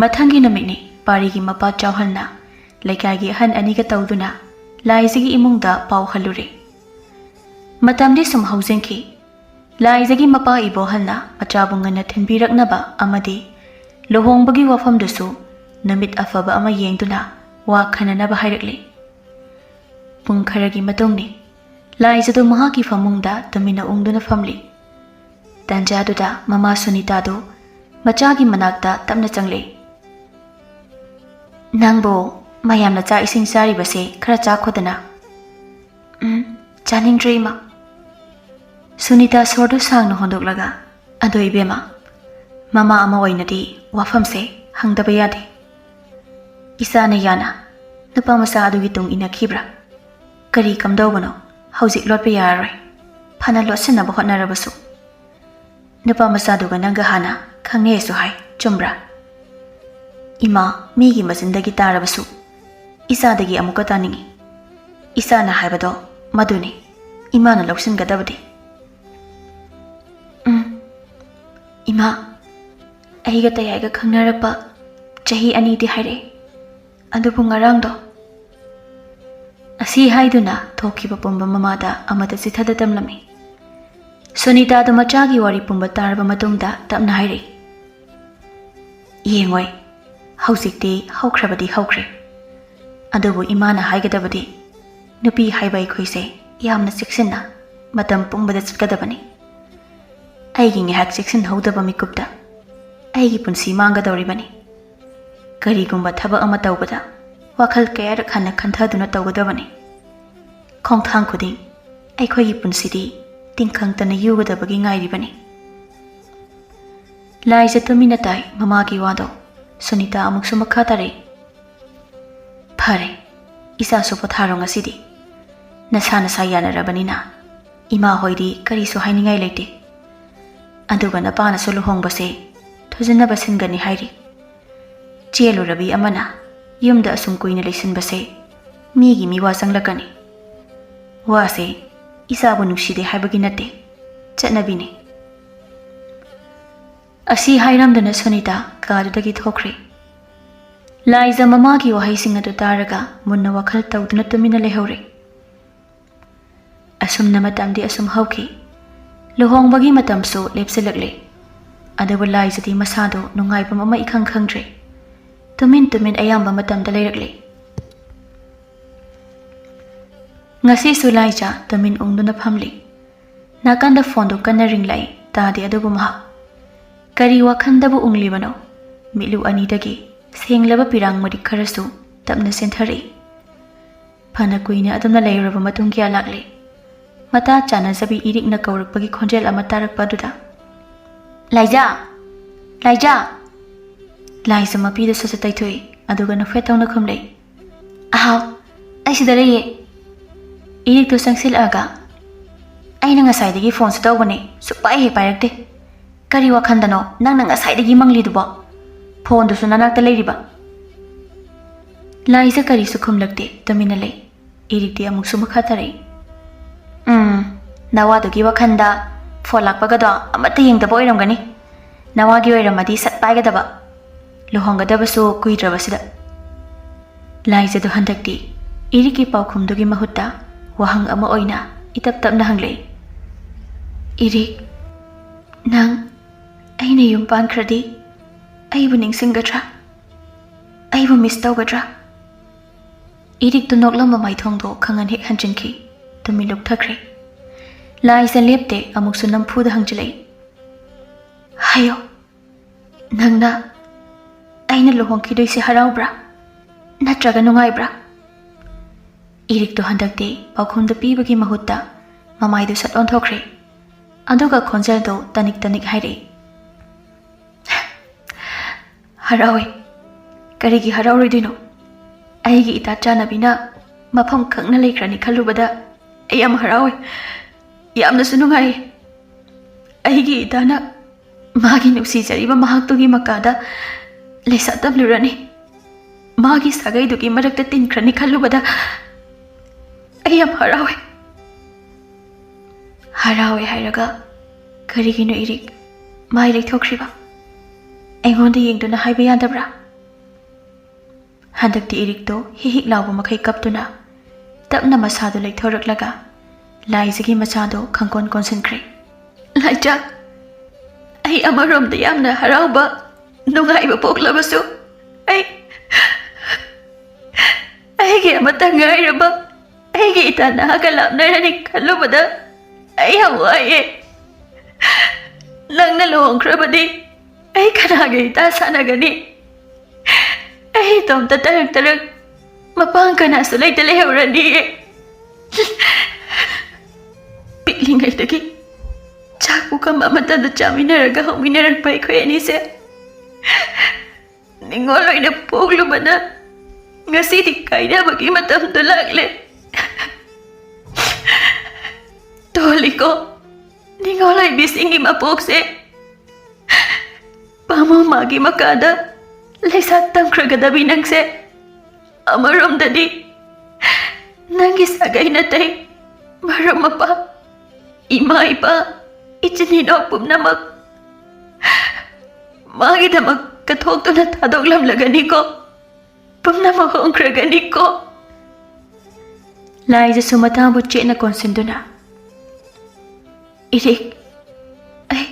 ꯃꯊꯪꯒꯤ ꯅꯨꯃꯤꯠꯅꯤ꯫ ꯄꯥꯔꯤꯒꯤ ꯃꯄꯥ ꯆꯥꯎꯍꯟꯅ ꯂꯩꯀꯥꯏꯒꯤ ꯑꯍꯟ ꯑꯅꯤꯒ ꯇꯧꯗꯨꯅ ꯂꯥꯏꯖꯒꯤ ꯏꯃꯨꯡꯗ ꯄꯥꯎ ꯍꯜꯂꯨꯔꯦ꯫ ꯃꯇꯝꯗꯤ ꯁꯨꯝ ꯍꯧꯖꯤꯟꯈꯤ꯫ ꯂꯥꯏꯖꯒꯤ ꯃꯄꯥ ꯏꯕꯣꯍꯜꯅ ꯃꯆꯥꯕꯨ ꯉꯟꯅ ꯊꯤꯟꯕꯤꯔꯛꯅꯕ ꯑꯃꯗꯤ ꯂꯨꯍꯣꯡꯕꯒꯤ ꯋꯥꯐꯝꯗꯨꯁꯨ ꯅꯨꯃꯤꯠ ꯑꯐꯕ ꯑꯃ ꯌꯦꯡꯗꯨꯅ ꯋꯥ ꯈꯟꯅꯅꯕ ꯍꯥꯏꯔꯛꯂꯤ꯫ ꯄꯨꯡ ꯈꯔꯒꯤ ꯃꯇꯨꯡꯅꯤ꯫ ꯂꯥꯏꯖꯗꯨ ꯃꯍꯥꯛꯀꯤ ꯐꯃꯨꯡꯗ ꯇꯨꯃꯤꯟꯅ ꯎꯪꯗꯨꯅ ꯐꯝꯂꯤ꯫ ꯇꯟꯖꯥꯗꯨꯗ ꯃꯃꯥ ꯁꯨꯅꯤꯇꯥꯗꯨ ꯃꯆꯥꯒꯤ ꯃꯅꯥꯛꯇ ꯇꯞꯅ ꯆꯪꯂꯛꯏ꯫ "ꯅꯪꯕꯨ ꯃꯌꯥꯝꯅ ꯆꯥꯛ ꯏꯁꯤꯡ ꯆꯥꯔꯤꯕꯁꯦ ꯈꯔ ꯆꯥꯈꯣꯗꯅ꯫" "ꯎꯝ, ꯆꯥꯅꯤꯡꯗ꯭ꯔꯦ, ꯏꯃꯥ꯫" ꯁꯨꯅꯤꯇꯥ ꯁꯣꯔꯗꯨ ꯁꯥꯡꯅ ꯍꯣꯟꯗꯣꯛꯂꯒ, "ꯑꯗꯣ ꯏꯕꯦꯝꯃ, ꯃꯃꯥ ꯑꯃ ꯑꯣꯏꯅꯗꯤ ꯋꯥꯐꯝꯁꯦ ꯍꯪꯗꯕ ꯌꯥꯗꯦ꯫ ꯏꯆꯥꯅ ꯌꯥꯅ ꯅꯨꯄꯥ ꯃꯆꯥ ꯑꯗꯨꯒꯤ ꯇꯨꯡ ꯏꯟꯅꯈꯤꯕ꯭ꯔꯥ? ꯀꯔꯤ ꯀꯝꯗꯧꯕꯅꯣ? ꯍꯧꯖꯤꯛ ꯂꯣꯠꯄ ꯌꯥꯔꯔꯣꯏ꯫ ꯐꯅ ꯂꯣꯠꯁꯤꯟꯅꯕ ꯍꯣꯠꯅꯔꯕꯁꯨ꯫ ꯅꯨꯄꯥ ꯃꯆꯥꯗꯨꯒ ꯅꯪꯒ ꯍꯥꯟꯅ ꯈꯪꯅꯩꯁꯨ ꯍꯥꯏ, ꯆꯨꯝꯕ꯭ꯔꯥ?" "ꯏꯃꯥ, ꯃꯤꯒꯤ ꯃꯆꯤꯟꯗꯒꯤ ꯇꯥꯔꯕꯁꯨ ꯏꯆꯥꯗꯒꯤ ꯑꯃꯨꯛꯀ ꯇꯥꯅꯤꯡꯏ꯫ ꯏꯆꯥꯅ ꯍꯥꯏꯕꯗꯣ ꯃꯗꯨꯅꯤ ꯏꯃꯥꯅ ꯂꯧꯁꯤꯟꯒꯗꯕꯗꯤ꯫" "ꯎꯝ, ꯏꯃꯥ, ꯑꯩꯒ ꯇꯌꯥꯏꯒ ꯈꯪꯅꯔꯛꯄ ꯆꯍꯤ ꯑꯅꯤꯗꯤ ꯍꯥꯏꯔꯛꯑꯦ꯫ ꯑꯗꯨꯕꯨ ꯉꯔꯥꯡꯗꯣ꯫" ꯑꯁꯤ ꯍꯥꯏꯗꯨꯅ ꯊꯣꯛꯈꯤꯕ ꯄꯨꯝꯕ ꯃꯃꯥꯗ ꯑꯃꯗ ꯆꯤꯊꯗ ꯇꯝꯂꯝꯃꯤ꯫ ꯁꯨꯅꯤꯇꯥꯗ ꯃꯆꯥꯒꯤ ꯋꯥꯔꯤ ꯄꯨꯝꯕ ꯇꯥꯔꯕ ꯃꯇꯨꯡꯗ ꯇꯞꯅ ꯍꯥꯏꯔꯛꯏ, "ꯌꯦꯡꯉꯣꯏ, ꯍꯧꯖꯤꯛꯇꯤ ꯍꯧꯈ꯭ꯔꯕꯗꯤ ꯍꯧꯈ꯭ꯔꯦ꯫ ꯑꯗꯨꯕꯨ ꯏꯃꯥꯅ ꯍꯥꯏꯒꯗꯕꯗꯤ, ꯅꯨꯄꯤ ꯍꯥꯏꯕ ꯑꯩꯈꯣꯏꯁꯦ ꯌꯥꯝꯅ ꯆꯦꯛꯁꯤꯟꯅ ꯃꯇꯝ ꯄꯨꯝꯕꯗ ꯆꯠꯀꯗꯕꯅꯤ꯫ ꯑꯩꯒꯤ ꯉꯥꯏꯍꯥꯛ ꯆꯦꯛꯁꯤꯟꯍꯧꯗꯕ ꯃꯤꯀꯨꯞꯇ ꯑꯩꯒꯤ ꯄꯨꯟꯁꯤ ꯃꯥꯡꯒꯗꯧꯔꯤꯕꯅꯤ꯫ ꯀꯔꯤꯒꯨꯝꯕ ꯊꯕꯛ ꯑꯃ ꯇꯧꯕꯗ ꯋꯥꯈꯜ ꯀꯌꯥꯔꯛ ꯍꯟꯅ ꯈꯟꯊꯗꯨꯅ ꯇꯧꯒꯗꯕꯅꯤ꯫ ꯈꯣꯡꯊꯥꯡ ꯈꯨꯗꯤꯡ ꯑꯩꯈꯣꯏꯒꯤ ꯄꯨꯟꯁꯤꯗꯤ ꯇꯤꯡꯈꯪꯇꯅ ꯌꯨꯒꯗꯕꯒꯤ ꯉꯥꯏꯔꯤꯕꯅꯤ꯫" ꯂꯥꯏꯖ ꯇꯨꯃꯤꯟꯅ ꯇꯥꯏ ꯃꯃꯥꯒꯤ ꯋꯥꯗꯣ꯫ ꯁꯨꯅꯤꯇꯥ ꯑꯃꯨꯛꯁꯨ ꯃꯈꯥ ꯇꯥꯔꯛꯏ, "ꯐꯔꯦ, ꯏꯆꯥꯁꯨ ꯄꯣꯊꯥꯔꯣ ꯉꯁꯤꯗꯤ꯫ ꯅꯁꯥ ꯅꯁꯥ ꯌꯥꯅꯔꯕꯅꯤꯅ ꯏꯃꯥ ꯍꯣꯏꯗꯤ ꯀꯔꯤꯁꯨ ꯍꯥꯏꯅꯤꯡꯉꯥꯏ ꯂꯩꯇꯦ꯫ ꯑꯗꯨꯒ ꯅꯄꯥꯅꯁꯨ ꯂꯨꯍꯣꯡꯕꯁꯦ ꯊꯨꯖꯤꯟꯅꯕ ꯁꯤꯟꯒꯅꯤ ꯍꯥꯏꯔꯤ꯫ ꯆꯦꯜꯂꯨꯔꯕꯤ ꯑꯃꯅ ꯌꯨꯝꯗ ꯑꯁꯨꯝ ꯀꯨꯏꯅ ꯂꯩꯁꯤꯟꯕꯁꯦ ꯃꯤꯒꯤ ꯃꯤꯋꯥ ꯆꯪꯂꯛꯀꯅꯤ꯫ ꯋꯥꯁꯦ ꯏꯆꯥꯕꯨ ꯅꯨꯡꯁꯤꯗꯦ ꯍꯥꯏꯕꯒꯤ ꯅꯠꯇꯦ, ꯆꯠꯅꯕꯤꯅꯤ"꯫ ꯑꯁꯤ ꯍꯥꯏꯔꯝꯗꯨꯅ ꯁꯨꯅꯤꯇꯥ ꯀꯥꯗꯨꯗꯒꯤ ꯊꯣꯛꯈ꯭ꯔꯦ꯫ ꯂꯥꯏꯖ ꯃꯃꯥꯒꯤ ꯋꯥꯍꯩꯁꯤꯡ ꯑꯗꯨ ꯇꯥꯔꯒ ꯃꯨꯟꯅ ꯋꯥꯈꯜ ꯇꯧꯗꯨꯅ ꯇꯨꯃꯤꯟꯅ ꯂꯩꯍꯧꯔꯦ꯫ ꯑꯁꯨꯝꯅ ꯃꯇꯝꯗꯤ ꯑꯁꯨꯝ ꯍꯧꯈꯤ꯫ ꯂꯨꯍꯣꯡꯕꯒꯤ ꯃꯇꯝꯁꯨ ꯂꯦꯞꯁꯤꯜꯂꯛꯂꯦ꯫ ꯑꯗꯨꯕꯨ ꯂꯥꯏꯖꯗꯤ ꯃꯁꯥꯗꯣ ꯅꯨꯡꯉꯥꯏꯐꯝ ꯑꯃ ꯏꯈꯪ ꯈꯪꯗ꯭ꯔꯦ꯫ ꯇꯨꯃꯤꯟ ꯇꯨꯃꯤꯟ ꯑꯌꯥꯝꯕ ꯃꯇꯝꯗ ꯂꯩꯔꯛꯂꯦ꯫ ꯉꯁꯤꯁꯨ ꯂꯥꯏꯖ ꯇꯨꯃꯤꯟ ꯎꯪꯗꯨꯅ ꯐꯝꯂꯤ꯫ ꯅꯥꯀꯟꯗ ꯐꯣꯟꯗꯨ ꯀꯟꯅ ꯔꯤꯡꯂꯛꯏ, ꯇꯥꯗꯦ ꯑꯗꯨꯕꯨ ꯃꯍꯥꯛ꯫ ꯀꯔꯤ ꯋꯥꯈꯜꯗꯕꯨ ꯎꯪꯂꯤꯕꯅꯣ? ꯃꯤꯠꯂꯨ ꯑꯅꯤꯗꯒꯤ ꯁꯦꯡꯂꯕ ꯄꯤꯔꯥꯡ ꯃꯔꯤꯛ ꯈꯔꯁꯨ ꯇꯞꯅ ꯆꯦꯟꯊꯔꯛꯏ꯫ ꯐꯅ ꯀꯨꯏꯅ ꯑꯗꯨꯝꯅ ꯂꯩꯔꯨꯔꯕ ꯃꯇꯨꯡ ꯒ꯭ꯌꯥꯟ ꯂꯥꯛꯂꯦ꯫ ꯃꯇꯥ ꯆꯥꯅꯖꯕꯤ ꯏꯔꯤꯛꯅ ꯀꯧꯔꯛꯄꯒꯤ ꯈꯣꯟꯖꯦꯜ ꯑꯃ ꯇꯥꯔꯛꯄ ꯑꯗꯨꯗ, "ꯂꯥꯏꯖꯥ! ꯂꯥꯏꯖꯥ!" ꯂꯥꯏꯖ ꯃꯄꯤꯗꯨ ꯁꯠ ꯁꯠ ꯇꯩꯊꯣꯛꯏ, ꯑꯗꯨꯒ ꯅꯣꯛꯐꯦꯠ ꯇꯧꯅ ꯈꯨꯝꯂꯛꯏ, "ꯑꯍꯥꯎ, ꯑꯩ ꯁꯤꯗ ꯂꯩꯌꯦ"꯫ ꯏꯔꯤꯛꯇꯨ ꯆꯪꯁꯤꯜꯂꯛꯑꯒ, "ꯑꯩꯅ ꯉꯁꯥꯏꯗꯒꯤ ꯐꯣꯟꯁꯨ ꯇꯧꯕꯅꯦ, ꯁꯨꯛꯄꯥꯏ ꯍꯦꯛ ꯄꯥꯏꯔꯛꯇꯦ꯫ ꯀꯔꯤ ꯋꯥꯈꯟꯗꯅꯣ ꯅꯪꯅ ꯉꯁꯥꯏꯗꯒꯤ ꯃꯪꯂꯤꯗꯨꯕꯣ? ꯐꯣꯟꯗꯨꯁꯨ ꯅꯅꯥꯛꯇ ꯂꯩꯔꯤꯕ?" ꯂꯥꯏꯖ ꯀꯔꯤꯁꯨ ꯈꯨꯝꯂꯛꯇꯦ, ꯇꯨꯃꯤꯟꯅ ꯂꯩ꯫ ꯏꯔꯤꯛꯇꯤ ꯑꯃꯨꯛꯁꯨ ꯃꯈꯥ ꯇꯥꯔꯛꯏ, "ꯎꯝ, ꯅꯋꯥꯗꯨꯒꯤ ꯋꯥꯈꯟꯗ ꯐꯣꯟ ꯂꯥꯛꯄꯒꯗꯣ ꯑꯃꯠꯇ ꯌꯦꯡꯗꯕ ꯑꯣꯏꯔꯝꯒꯅꯤ꯫ ꯅꯋꯥꯒꯤ ꯑꯣꯏꯔꯝꯃꯗꯤ ꯁꯠ ꯄꯥꯏꯒꯗꯕ꯫ ꯂꯨꯍꯣꯡꯒꯗꯕꯁꯨ ꯀꯨꯏꯗ꯭ꯔꯕꯁꯤꯗ"꯫ ꯂꯥꯏꯖꯗꯨ ꯍꯟꯗꯛꯇꯤ ꯏꯔꯤꯛꯀꯤ ꯄꯥꯎꯈꯨꯝꯗꯨꯒꯤ ꯃꯍꯨꯠꯇ ꯋꯥꯍꯪ ꯑꯃ ꯑꯣꯏꯅ ꯏꯇꯞ ꯇꯞꯅ ꯍꯪꯂꯛꯏ, "ꯏꯔꯤꯛ, ꯅꯪ ꯑꯩꯅ ꯌꯨꯝ ꯄꯥꯟꯈ꯭ꯔꯗꯤ ꯑꯩꯕꯨ ꯅꯤꯡꯁꯤꯡꯒꯗ꯭ꯔꯥ? ꯑꯩꯕꯨ ꯃꯤꯁ ꯇꯧꯒꯗ꯭ꯔꯥ?" ꯏꯔꯤꯛꯇꯨ ꯅꯣꯛꯂꯝꯕ ꯃꯥꯏꯊꯣꯡꯗꯣ ꯈꯪꯍꯟ ꯍꯦꯛ ꯍꯟꯖꯤꯟꯈꯤ꯫ ꯇꯨꯃꯤꯟ ꯂꯨꯞꯊꯈ꯭ꯔꯦ꯫ ꯂꯥꯏꯖ ꯂꯦꯞꯇꯦ, ꯑꯃꯨꯛꯁꯨ ꯅꯝꯐꯨꯗ ꯍꯪꯖꯤꯜꯂꯛꯏ, "ꯍꯥꯏꯌꯣ, ꯅꯪꯅ ꯑꯩꯅ ꯂꯨꯍꯣꯡꯈꯤꯗꯣꯏꯁꯦ ꯍꯔꯥꯎꯕ꯭ꯔꯥ? ꯅꯠꯇ꯭ꯔꯒ ꯅꯨꯡꯉꯥꯏꯕ꯭ꯔꯥ?" ꯏꯔꯤꯛꯇꯣ ꯍꯟꯗꯛꯇꯤ ꯄꯥꯎꯈꯨꯝꯗ ꯄꯤꯕꯒꯤ ꯃꯍꯨꯠꯇ ꯃꯃꯥꯏꯗꯨ ꯁꯠ ꯑꯣꯟꯊꯣꯛꯈ꯭ꯔꯦ꯫ ꯑꯗꯨꯒ ꯈꯣꯟꯖꯦꯜꯗꯣ ꯇꯅꯤꯛ ꯇꯅꯤꯛ ꯍꯥꯏꯔꯛꯏ, "ꯍꯔꯥꯎꯏ꯫ ꯀꯔꯤꯒꯤ ꯍꯔꯥꯎꯔꯣꯏꯗꯣꯏꯅꯣ? ꯑꯩꯒꯤ ꯏꯇꯥ ꯆꯥꯟꯅꯕꯤꯅ ꯃꯐꯝ ꯈꯪꯅ ꯂꯩꯈ꯭ꯔꯅꯤ ꯈꯜꯂꯨꯕꯗ ꯑꯩ ꯌꯥꯝ ꯍꯔꯥꯎꯋꯦ, ꯌꯥꯝꯅꯁꯨ ꯅꯨꯡꯉꯥꯏꯌꯦ꯫ ꯑꯩꯒꯤ ꯏꯇꯥꯅ ꯃꯥꯒꯤ ꯅꯨꯡꯁꯤꯖꯔꯤꯕ ꯃꯍꯥꯛꯇꯨꯒꯤ ꯃꯀꯥꯗ ꯂꯩꯁꯥ ꯇꯝꯂꯨꯔꯅꯤ, ꯃꯥꯒꯤ ꯁꯥꯒꯩꯗꯨꯒꯤ ꯃꯔꯛꯇ ꯇꯤꯟꯈ꯭ꯔꯅꯤ ꯈꯜꯂꯨꯕꯗ ꯑꯩ ꯌꯥꯝ ꯍꯔꯥꯎꯋꯦ꯫ ꯍꯔꯥꯎꯋꯦ ꯍꯥꯏꯔꯒ ꯀꯔꯤꯒꯤꯅꯣ ꯏꯔꯤꯛ ꯃꯥꯏ ꯂꯩꯊꯣꯛꯈ꯭ꯔꯤꯕ? ꯑꯩꯉꯣꯟꯗ ꯌꯦꯡꯗꯨꯅ ꯍꯥꯏꯕ ꯌꯥꯗꯕ꯭ꯔꯥ? ꯍꯟꯗꯛꯇꯤ ꯏꯔꯤꯛꯇꯣ ꯍꯤꯛ ꯍꯤꯛ ꯂꯥꯎꯕ ꯃꯈꯩ ꯀꯞꯇꯨꯅ ꯇꯞꯅ ꯃꯁꯥꯗꯨ ꯂꯩꯊꯣꯔꯛꯂꯒ ꯂꯥꯏꯖꯒꯤ ꯃꯆꯥꯗꯣ ꯈꯪꯀꯣꯟ ꯀꯣꯟꯁꯤꯟꯈ꯭ꯔꯦ꯫ "ꯂꯥꯏꯖ, ꯑꯩ ꯑꯃꯔꯣꯝꯗ ꯌꯥꯝꯅ ꯍꯔꯥꯎꯕ, ꯅꯨꯡꯉꯥꯏꯕ ꯄꯣꯛꯂꯕꯁꯨ, ꯑꯩ, ꯑꯩꯒꯤ ꯑꯃꯠꯇ ꯉꯥꯏꯔꯕ ꯑꯩꯒꯤ ꯏꯇꯥ ꯅꯍꯥꯛꯀ ꯂꯥꯞꯅꯔꯅꯤ ꯈꯜꯂꯨꯕꯗ ꯑꯩ ꯌꯥꯝ ꯋꯥꯏꯑꯦ꯫ ꯅꯪꯅ ꯂꯨꯍꯣꯡꯈ꯭ꯔꯕꯗꯤ ꯑꯩ ꯀꯅꯥꯒ ꯏꯇꯥ ꯁꯥꯟꯅꯒꯅꯤ? ꯑꯩ ꯏꯇꯣꯝꯇ ꯇꯔꯛ ꯇꯔꯛ, ꯃꯄꯥꯡ ꯀꯅꯥꯁꯨ ꯂꯩꯇ ꯂꯩꯍꯧꯔꯅꯤꯌꯦ꯫" ꯄꯤꯛꯂꯤꯉꯩꯗꯒꯤ ꯆꯥꯛ ꯄꯨꯈꯝ ꯑꯃꯠꯇꯗ ꯆꯥꯃꯤꯟꯅꯔꯒ ꯍꯧꯃꯤꯟꯅꯔꯛꯄ ꯑꯩꯈꯣꯏ ꯑꯅꯤꯁꯦ ꯅꯤꯡꯉꯣꯜ ꯑꯣꯏꯅ ꯄꯣꯛꯂꯨꯕꯅ ꯉꯁꯤꯗꯤ ꯀꯥꯏꯅꯕꯒꯤ ꯃꯇꯝꯗꯣ ꯂꯥꯛꯂꯦ꯫ ꯇꯣꯜꯂꯤꯀꯣ ꯅꯤꯡꯉꯣꯜ ꯑꯣꯏꯕꯤꯁꯤꯡꯒꯤ ꯃꯄꯣꯛꯁꯦ꯫ ꯄꯥꯃꯨ ꯃꯥꯒꯤ ꯃꯀꯥꯗ ꯂꯩꯁꯥ ꯇꯝꯈ꯭ꯔꯒꯗꯕꯤ ꯅꯪꯁꯦ꯫ ꯑꯃꯔꯣꯝꯗꯗꯤ ꯅꯪꯒꯤ ꯁꯥꯒꯩ ꯅꯥꯇꯩ, ꯃꯔꯨꯞ ꯃꯄꯥꯡ, ꯏꯃꯥ ꯏꯄꯥ, ꯏꯆꯤꯟ ꯏꯅꯥꯎ ꯄꯨꯝꯅꯃꯛ ꯃꯥꯒꯤꯗꯃꯛ ꯀꯠꯊꯣꯛꯇꯨꯅ ꯊꯥꯗꯣꯛꯂꯝꯂꯒꯅꯤꯀꯣ꯫ ꯄꯨꯝꯅꯃꯛ ꯍꯣꯡꯈ꯭ꯔꯒꯅꯤꯀꯣ꯫ ꯂꯥꯏꯖꯁꯨ ꯃꯇꯥꯕꯨ ꯆꯦꯠꯅ ꯀꯣꯟꯁꯤꯟꯗꯨꯅ, "ꯏꯔꯤꯛ, ꯑꯩ,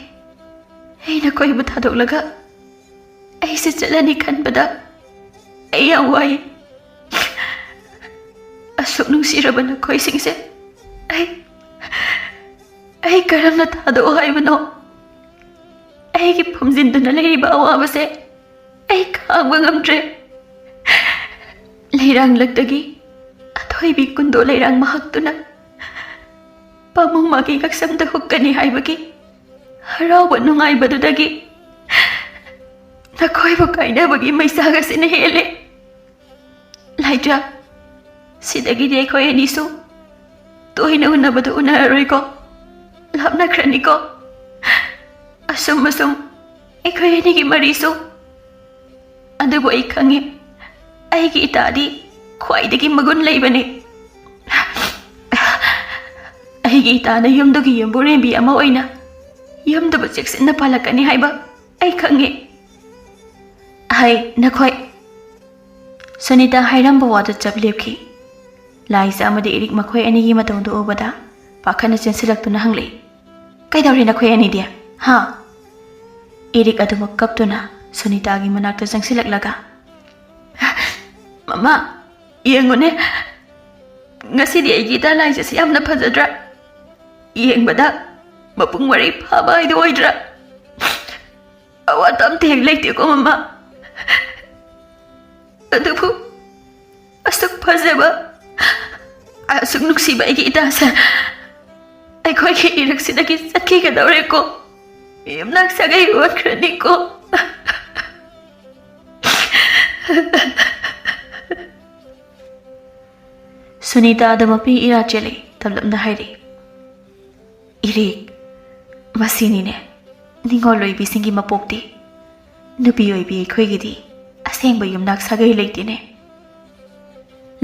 ꯑꯩ ꯅꯈꯣꯏꯕꯨ ꯊꯥꯗꯣꯛꯂꯒ ꯑꯩꯁꯦ ꯆꯠꯂꯅꯤ ꯈꯟꯕꯗ ꯑꯩ ꯌꯥꯝ ꯋꯥꯏ꯫ ꯑꯁꯨꯛ ꯅꯨꯡꯁꯤꯔꯕ ꯅꯈꯣꯏꯁꯤꯡꯁꯦ ꯑꯩ, ꯑꯩ ꯀꯔꯝꯅ ꯊꯥꯗꯣꯛꯑꯣ ꯍꯥꯏꯕꯅꯣ? ꯑꯩꯒꯤ ꯐꯨꯝꯖꯤꯟꯗꯨꯅ ꯂꯩꯔꯤꯕ ꯑꯋꯥꯕꯁꯦ ꯑꯩ ꯈꯥꯡꯕ ꯉꯝꯗ꯭ꯔꯦ꯫" ꯂꯩꯔꯥꯡꯂꯛꯇꯒꯤ ꯑꯊꯣꯏꯕꯤ ꯀꯨꯟꯗꯣ ꯂꯩꯔꯥꯡ ꯃꯍꯥꯛꯇꯨꯅ ꯄꯥꯃꯨ ꯃꯥꯒꯤ ꯉꯛꯁꯝꯗ ꯍꯨꯛꯀꯅꯤ ꯍꯥꯏꯕꯒꯤ ꯍꯔꯥꯎꯕ ꯅꯨꯡꯉꯥꯏꯕꯗꯨꯗꯒꯤ ꯅꯈꯣꯏꯕꯨ ꯀꯥꯏꯅꯕꯒꯤ ꯃꯩꯁꯥꯒꯁꯤꯅ ꯍꯦꯜꯂꯦ꯫ ꯂꯥꯏꯖ, ꯁꯤꯗꯒꯤꯗꯤ ꯑꯩꯈꯣꯏ ꯑꯅꯤꯁꯨ ꯇꯣꯏꯅ ꯎꯅꯕꯗꯨ ꯎꯅꯔꯔꯣꯏꯀꯣ? ꯂꯥꯞꯅꯈ꯭ꯔꯅꯤꯀꯣ? ꯑꯁꯨꯝ ꯑꯁꯨꯝ ꯑꯩꯈꯣꯏ ꯑꯅꯤꯒꯤ ꯃꯔꯤꯁꯨ꯫ ꯑꯗꯨꯕꯨ ꯑꯩ ꯈꯪꯉꯤ, ꯑꯩꯒꯤ ꯏꯇꯥꯗꯤ ꯈ꯭ꯋꯥꯏꯗꯒꯤ ꯃꯒꯨꯟ ꯂꯩꯕꯅꯤ꯫ ꯑꯩꯒꯤ ꯏꯇꯥꯅ ꯌꯨꯝꯗꯨꯒꯤ ꯌꯨꯝꯕꯨꯔꯦꯝꯕꯤ ꯑꯃ ꯑꯣꯏꯅ ꯌꯨꯝꯗꯨꯕꯨ ꯆꯦꯛꯁꯤꯟꯅ ꯄꯥꯜꯂꯛꯀꯅꯤ ꯍꯥꯏꯕ ꯑꯩ ꯈꯪꯉꯤ꯫ ꯍꯩ, ꯅꯈꯣꯏ꯫ ꯁꯨꯅꯤꯇꯥ ꯍꯥꯏꯔꯝꯕ ꯋꯥꯗꯨ ꯆꯞ ꯂꯦꯞꯈꯤ꯫ ꯂꯥꯏꯖ ꯑꯃꯗꯤ ꯏꯔꯤꯛ ꯃꯈꯣꯏ ꯑꯅꯤꯒꯤ ꯃꯇꯧꯗꯨ ꯎꯕꯗ ꯄꯥꯈꯠꯅ ꯆꯦꯟꯁꯤꯜꯂꯛꯇꯨꯅ ꯍꯪꯂꯛꯏ, "ꯀꯩꯗꯧꯔꯦ ꯅꯈꯣꯏ ꯑꯅꯤꯗꯤ? ꯍꯥ?" ꯏꯔꯤꯛ ꯑꯗꯨꯃꯛ ꯀꯞꯇꯨꯅ ꯁꯨꯅꯤꯇꯥꯒꯤ ꯃꯅꯥꯛꯇ ꯆꯪꯁꯤꯜꯂꯛꯂꯒ, "ꯃꯃꯥ, ꯌꯦꯡꯉꯨꯅꯦ, ꯉꯁꯤꯗꯤ ꯑꯩꯒꯤ ꯏꯇꯥ ꯂꯥꯏꯖꯁꯤ ꯌꯥꯝꯅ ꯐꯖꯗ꯭ꯔꯥ? ꯌꯦꯡꯕꯗ ꯃꯄꯨꯡ ꯃꯔꯩ ꯐꯥꯕ ꯍꯥꯏꯗꯨ ꯑꯣꯏꯗ꯭ꯔꯥ? ꯑꯋꯥꯠꯄ ꯑꯝꯇ ꯍꯦꯛ ꯂꯩꯇꯦꯀꯣ ꯃꯃꯥ꯫ ꯑꯗꯨꯕꯨ ꯑꯁꯨꯛ ꯐꯖꯕ, ꯑꯁꯨꯛ ꯅꯨꯡꯁꯤꯕ ꯑꯩꯒꯤ ꯏꯇꯥꯁꯦ ꯑꯩꯈꯣꯏꯒꯤ ꯏꯔꯛꯁꯤꯗꯒꯤ ꯆꯠꯈꯤꯒꯗꯧꯔꯦꯀꯣ꯫ ꯌꯨꯝꯅꯥꯛ ꯁꯥꯒꯩ ꯑꯣꯟꯈ꯭ꯔꯅꯤꯀꯣ꯫" ꯁꯨꯅꯤꯇꯥꯗ ꯃꯄꯤ ꯏꯔꯥ ꯆꯦꯜꯂꯤ ꯇꯞꯂꯞꯅ ꯍꯥꯏꯔꯤ, "ꯏꯔꯤꯛ, ꯃꯁꯤꯅꯤꯅꯦ ꯅꯤꯡꯉꯣꯜ ꯑꯣꯏꯕꯤꯁꯤꯡꯒꯤ ꯃꯄꯣꯛꯇꯤ꯫ ꯅꯨꯄꯤ ꯑꯣꯏꯕꯤ ꯑꯩꯈꯣꯏꯒꯤꯗꯤ ꯑꯁꯦꯡꯕ ꯌꯨꯝꯅꯥꯛ ꯁꯥꯒꯩ ꯂꯩꯇꯦꯅꯦ꯫"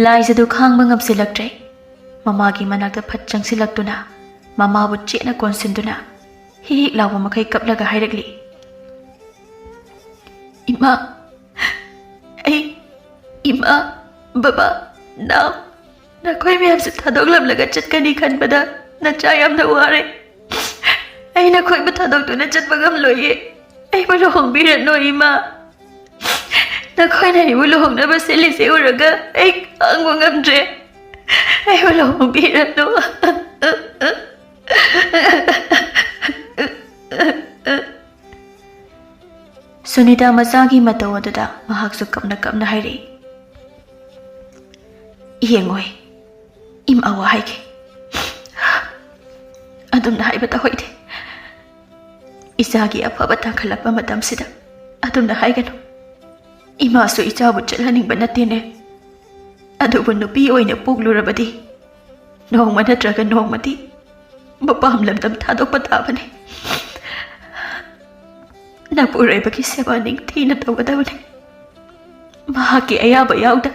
ꯂꯥꯏꯖꯗꯨ ꯈꯥꯡꯕ ꯉꯝꯁꯤꯜꯂꯛꯇ꯭ꯔꯦ꯫ ꯃꯃꯥꯒꯤ ꯃꯅꯥꯛꯇ ꯐꯠ ꯆꯪꯁꯤꯜꯂꯛꯇꯨꯅ ꯃꯃꯥꯕꯨ ꯆꯦꯠꯅ ꯀꯣꯟꯁꯤꯟꯗꯨꯅ ꯍꯤꯛ ꯍꯤꯛ ꯂꯥꯎꯕ ꯃꯈꯩ ꯀꯞꯂꯒ ꯍꯥꯏꯔꯛꯂꯤ, "ꯏꯃꯥ, ꯑꯩ, ꯏꯃꯥ, ꯕꯕꯥ, ꯅꯥꯎ, ꯅꯈꯣꯏ ꯃꯌꯥꯝꯁꯨ ꯊꯥꯗꯣꯛꯂꯝꯂꯒ ꯆꯠꯀꯅꯤ ꯈꯟꯕꯗ ꯅꯆꯥ ꯌꯥꯝꯅ ꯋꯥꯔꯦ꯫ ꯑꯩ ꯅꯈꯣꯏꯕꯨ ꯊꯥꯗꯣꯛꯇꯨꯅ ꯆꯠꯄ ꯉꯝꯂꯣꯏꯌꯦ꯫ ꯑꯩꯕꯨ ꯂꯨꯍꯣꯡꯕꯤꯔꯅꯨ ꯏꯃꯥ꯫ ꯅꯈꯣꯏꯅ ꯑꯩꯕꯨ ꯂꯨꯍꯣꯡꯅꯕ ꯁꯤꯜꯂꯤꯁꯦ ꯎꯔꯒ ꯑꯩ ꯈꯥꯡꯕ ꯉꯝꯗ꯭ꯔꯦ꯫ ꯑꯩꯕꯨ ꯂꯨꯍꯣꯡꯕꯤꯔꯅꯨ꯫" ꯁꯨꯅꯤꯇꯥ ꯃꯆꯥꯒꯤ ꯃꯇꯧ ꯑꯗꯨꯗ ꯃꯍꯥꯛꯁꯨ ꯀꯞꯅ ꯀꯞꯅ ꯍꯥꯏꯔꯛꯏ, "ꯌꯦꯡꯉꯣꯏ, ꯏꯃꯥ ꯋꯥ ꯍꯥꯏꯒꯦ꯫ ꯑꯗꯨꯝꯅ ꯍꯥꯏꯕ ꯇꯧꯍꯩꯗꯦ꯫ ꯏꯆꯥꯒꯤ ꯑꯐꯕ ꯇꯥꯡꯈꯠꯂꯛꯄ ꯃꯇꯝꯁꯤꯗ ꯑꯗꯨꯝꯅ ꯍꯥꯏꯒꯅꯨ꯫ ꯏꯃꯥꯁꯨ ꯏꯆꯥꯕꯨ ꯆꯠꯍꯟꯅꯤꯡꯕ ꯅꯠꯇꯦꯅꯦ꯫ ꯑꯗꯨꯕꯨ ꯅꯨꯄꯤ ꯑꯣꯏꯅ ꯄꯣꯛꯂꯨꯔꯕꯗꯤ ꯅꯣꯡꯃ ꯅꯠꯇ꯭ꯔꯒ ꯅꯣꯡꯃꯗꯤ ꯃꯄꯥꯝ ꯂꯝꯗꯝ ꯊꯥꯗꯣꯛꯄ ꯇꯥꯕꯅꯤ꯫ ꯅꯄꯨꯔꯣꯏꯕꯒꯤ ꯁꯦꯕꯥ ꯅꯤꯡꯊꯤꯅ ꯇꯧꯒꯗꯕꯅꯤ꯫ ꯃꯍꯥꯛꯀꯤ ꯑꯌꯥꯕ ꯌꯥꯎꯗ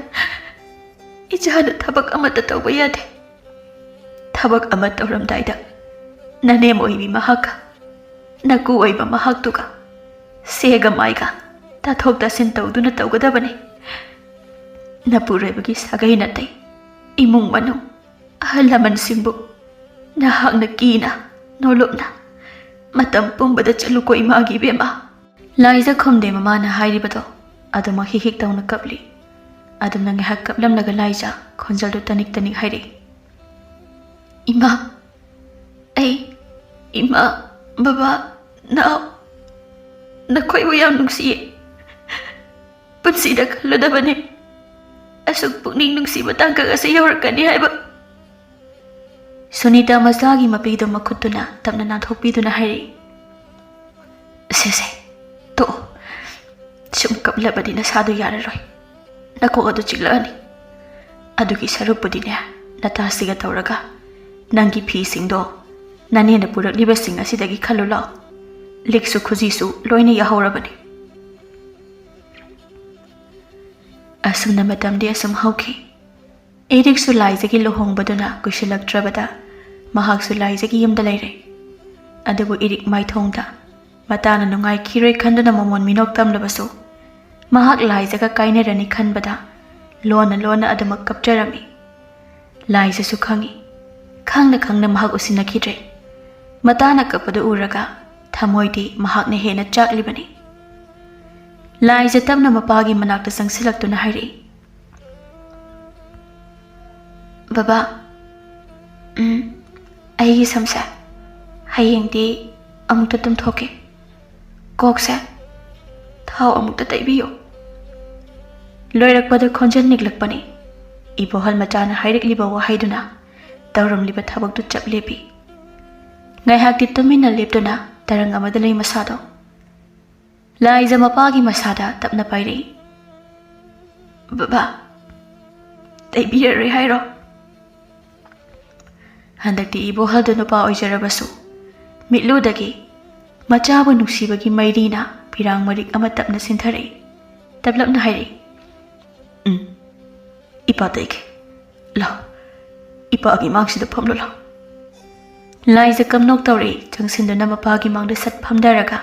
ꯏꯆꯥꯅ ꯊꯕꯛ ꯑꯃꯠꯇ ꯇꯧꯕ ꯌꯥꯗꯦ꯫ ꯊꯕꯛ ꯑꯃ ꯇꯧꯔꯝꯗꯥꯏꯗ ꯅꯅꯦꯝ ꯑꯣꯏꯕꯤ ꯃꯍꯥꯛꯀ ꯅꯀꯨ ꯑꯣꯏꯕ ꯃꯍꯥꯛꯇꯨꯒ ꯁꯦꯒ ꯃꯥꯏꯒ ꯇꯥꯊꯣꯛ ꯇꯥꯁꯤꯟ ꯇꯧꯗꯨꯅ ꯇꯧꯒꯗꯕꯅꯤ꯫ ꯅꯄꯨꯔꯣꯏꯕꯒꯤ ꯁꯥꯒꯩ ꯅꯥꯇꯩ, ꯏꯃꯨꯡ ꯃꯅꯨꯡ, ꯑꯍꯜ ꯂꯃꯟꯁꯤꯡꯕꯨ ꯅꯍꯥꯛꯅ ꯀꯤꯅ ꯅꯣꯂꯨꯛꯅ ꯃꯇꯝ ꯄꯨꯝꯕꯗ ꯆꯠꯂꯨꯀꯣ ꯏꯃꯥꯒꯤ ꯏꯕꯦꯝꯃ꯫ ꯂꯥꯏꯖ ꯈꯨꯝꯗꯦ꯫ ꯃꯃꯥꯅ ꯍꯥꯏꯔꯤꯕꯗꯣ ꯑꯗꯨꯃꯛ ꯍꯤꯛ ꯍꯤꯛ ꯇꯧꯅ ꯀꯞꯂꯤ꯫ ꯑꯗꯨꯝꯅ ꯉꯥꯏꯍꯥꯛ ꯀꯞꯂꯝꯂꯒ ꯂꯥꯏꯖ ꯈꯣꯟꯖꯦꯜꯗꯨ ꯇꯅꯤꯛ ꯇꯅꯤꯛ ꯍꯥꯏꯔꯛꯏ, "ꯏꯃꯥ, ꯑꯩ, ꯏꯃꯥ, ꯕꯕꯥ, ꯅꯥꯎ, ꯅꯈꯣꯏꯕꯨ ꯌꯥꯝ ꯅꯨꯡꯁꯤꯌꯦ꯫ ꯄꯨꯟꯁꯤꯗ ꯈꯜꯂꯨꯗꯕꯅꯤ ꯑꯁꯨꯛ ꯄꯨꯛꯅꯤꯡ ꯅꯨꯡꯁꯤꯕ ꯇꯥꯡꯀꯛ ꯑꯁꯤ ꯌꯧꯔꯛꯀꯅꯤ ꯍꯥꯏꯕ꯫" ꯁꯨꯅꯤꯇꯥ ꯃꯆꯥꯒꯤ ꯃꯄꯤꯗꯨ ꯃꯈꯨꯠꯇꯨꯅ ꯇꯞꯅ ꯅꯥꯟꯊꯣꯛꯄꯤꯗꯨꯅ ꯍꯥꯏꯔꯛꯏ, "ꯁꯦ ꯁꯦ, ꯇꯣꯛꯑꯣ꯫ ꯁꯨꯝ ꯀꯞꯂꯕꯗꯤ ꯅꯁꯥꯗꯣ ꯌꯥꯔꯔꯣꯏ꯫ ꯅꯀꯣꯛ ꯑꯗꯨ ꯆꯤꯛꯂꯛꯑꯅꯤ꯫ ꯑꯗꯨꯒꯤ ꯁꯔꯨꯛꯄꯨꯗꯤꯅꯦ, ꯅꯇꯥꯁꯤꯒ ꯇꯧꯔꯒ ꯅꯪꯒꯤ ꯐꯤꯁꯤꯡꯗꯣ ꯅꯅꯦꯅ ꯄꯨꯔꯛꯂꯤꯕꯁꯤꯡ ꯑꯁꯤꯗꯒꯤ ꯈꯜꯂꯨ ꯂꯥꯎ꯫ ꯂꯤꯛꯁꯨ ꯈꯨꯖꯤꯁꯨ ꯂꯣꯏꯅ ꯌꯥꯍꯧꯔꯕꯅꯤ꯫" ꯑꯁꯨꯝꯅ ꯃꯇꯝꯗꯤ ꯑꯁꯨꯝ ꯍꯧꯈꯤ꯫ ꯏꯔꯤꯛꯁꯨ ꯂꯥꯏꯖꯒꯤ ꯂꯨꯍꯣꯡꯕꯗꯨꯅ ꯀꯨꯏꯁꯤꯜꯂꯛꯇ꯭ꯔꯕꯗ ꯃꯍꯥꯛꯁꯨ ꯂꯥꯏꯖꯒꯤ ꯌꯨꯝꯗ ꯂꯩꯔꯦ꯫ ꯑꯗꯨꯕꯨ ꯏꯔꯤꯛ ꯃꯥꯏꯊꯣꯡꯗ ꯃꯇꯥꯅ ꯅꯨꯡꯉꯥꯏꯈꯤꯔꯣꯏ ꯈꯟꯗꯨꯅ ꯃꯃꯣꯟ ꯃꯤꯅꯣꯛ ꯇꯝꯂꯕꯁꯨ, ꯃꯍꯥꯛ ꯂꯥꯏꯖꯒ ꯀꯥꯏꯅꯔꯅꯤ ꯈꯟꯕꯗ ꯂꯣꯟꯅ ꯂꯣꯟꯅ ꯑꯗꯨꯃꯛ ꯀꯞꯆꯔꯝꯃꯤ꯫ ꯂꯥꯏꯖꯁꯨ ꯈꯪꯏ, ꯈꯪꯅ ꯈꯪꯅ ꯃꯍꯥꯛ ꯎꯁꯤꯟꯅꯈꯤꯗ꯭ꯔꯦ꯫ ꯃꯇꯥꯅ ꯀꯞꯄꯗꯨ ꯎꯔꯒ ꯊꯃꯣꯏꯗꯤ ꯃꯍꯥꯛꯅ ꯍꯦꯟꯅ ꯆꯥꯛꯂꯤꯕꯅꯤ꯫ ꯂꯥꯏꯖ ꯇꯞꯅ ꯃꯄꯥꯒꯤ ꯃꯅꯥꯛꯇ ꯆꯪꯁꯤꯜꯂꯛꯇꯨꯅ ꯍꯥꯏꯔꯛꯏ, "ꯕꯕꯥ, ꯎꯝ, ꯑꯩꯒꯤ ꯁꯝꯁꯦ ꯍꯌꯦꯡꯗꯤ ꯑꯃꯨꯛꯇ ꯇꯨꯝꯊꯣꯛꯀꯦ꯫ ꯀꯣꯛꯁꯦ ꯊꯥꯎ ꯑꯃꯨꯛꯇ ꯇꯩꯕꯤꯌꯨ꯫" ꯂꯣꯏꯔꯛꯄꯗ ꯈꯣꯟꯖꯦꯜ ꯅꯤꯛꯂꯛꯄꯅꯤ꯫ ꯏꯕꯣꯍꯜ ꯃꯆꯥꯅ ꯍꯥꯏꯔꯛꯂꯤꯕ ꯋꯥꯍꯩꯗꯨꯅ ꯇꯧꯔꯝꯂꯤꯕ ꯊꯕꯛꯇꯨ ꯆꯞ ꯂꯦꯞꯄꯤ꯫ ꯉꯥꯏꯍꯥꯛꯇꯤ ꯇꯨꯃꯤꯟꯅ ꯂꯦꯞꯇꯨꯅ ꯇꯔꯪ ꯑꯃꯗ ꯂꯩ ꯃꯁꯥꯗꯣ꯫ ꯂꯥꯏꯖ ꯃꯄꯥꯒꯤ ꯃꯁꯥꯗ ꯇꯞꯅ ꯄꯥꯏꯔꯛꯏ꯫ "ꯕꯕꯥ, ꯇꯩꯕꯤꯔꯔꯣꯏ ꯍꯥꯏꯔꯣ? ꯍꯟꯗꯛꯇꯤ ꯏꯕꯣꯍꯜꯗꯨ ꯅꯨꯄꯥ ꯑꯣꯏꯖꯔꯕꯁꯨ, ꯃꯤꯠꯂꯨꯗꯒꯤ ꯃꯆꯥꯕꯨ ꯅꯨꯡꯁꯤꯕꯒꯤ ꯃꯩꯔꯤꯅ ꯄꯤꯔꯥꯡ ꯃꯔꯤꯛ ꯑꯃ ꯇꯞꯅ ꯁꯤꯟꯊꯔꯛꯏ꯫ ꯇꯞꯂꯞꯅ ꯍꯥꯏꯔꯛꯏ, "ꯎꯝ, ꯏꯄꯥ ꯇꯩꯒꯦ꯫ ꯂꯥꯎ, ꯏꯄꯥꯒꯤ ꯃꯥꯡꯁꯤꯗ ꯐꯝꯂꯨ ꯂꯥꯎ꯫" ꯂꯥꯏꯖ ꯀꯝꯅꯣꯛ ꯇꯧꯔꯛꯏ꯫ ꯆꯪꯁꯤꯟꯗꯨꯅ ꯃꯄꯥꯒꯤ ꯃꯥꯡꯗ ꯁꯠ ꯐꯝꯊꯔꯒ